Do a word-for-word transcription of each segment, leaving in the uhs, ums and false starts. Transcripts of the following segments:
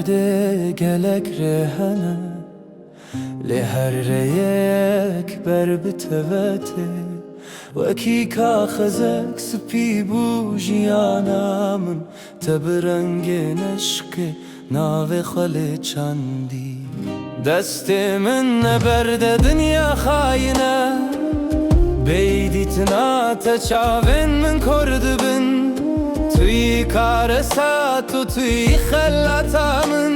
dê gelek rê hene, lê her rêyek ber bi te ve tê. Wekî kaxezek spî bû jiyana min, te bi rengên eşqê navê xwe lê çandî. Destê min ne berde dinya xayine, bêyî dîtina te çavên min kor dibin. Tu yî karesa, tu, tu yî xelata min.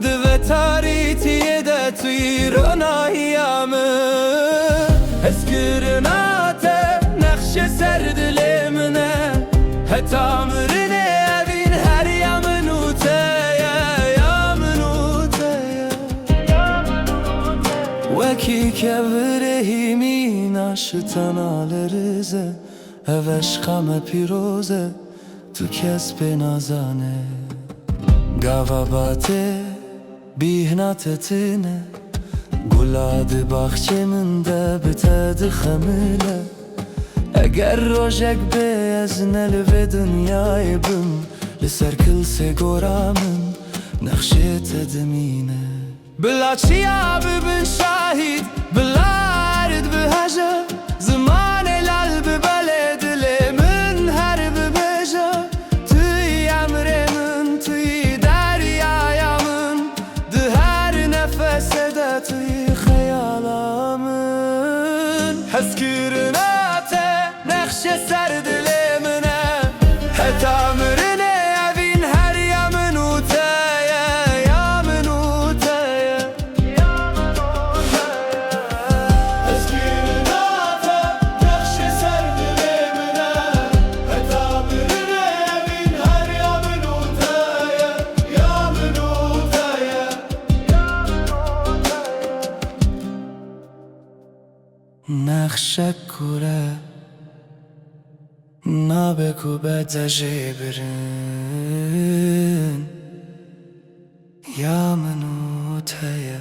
Di vê tarîtiyê de tu yî ronahiya min. Hezkirina te nexşe ser dilê min e. Heta mirinê evîn her ya min û te ye, ya min û te ye. Wekî kevirê hîmîna şitana lerize, ev eşqa me pîroz e, tu kes pê nazane. Gava batê bîhna te tine, gula di baxçê min de bi te dixemile. Eger rojek bê ez ne li vê dinyayê bim, li ser kilsê gora min nexşê te dimîne. Bila çiya bibin şahîd, bila erd biheje, zimanê lal bi belê dilê min her bibêje. Tu yî emrê min, tu yî deryaya min, di her nefesê de tu yî xeyala min. Hezkirina te nexşê ser dilê min e. Heta mirinê evîn her ya min û te ye, ya min û te ye. Hezkirina te nexşê ser dilê min e. Heta mirinê evîn her ya min û te ye, ya min û te ye. Nexşek kure nabe ku be te jê birin, ya min û te ye.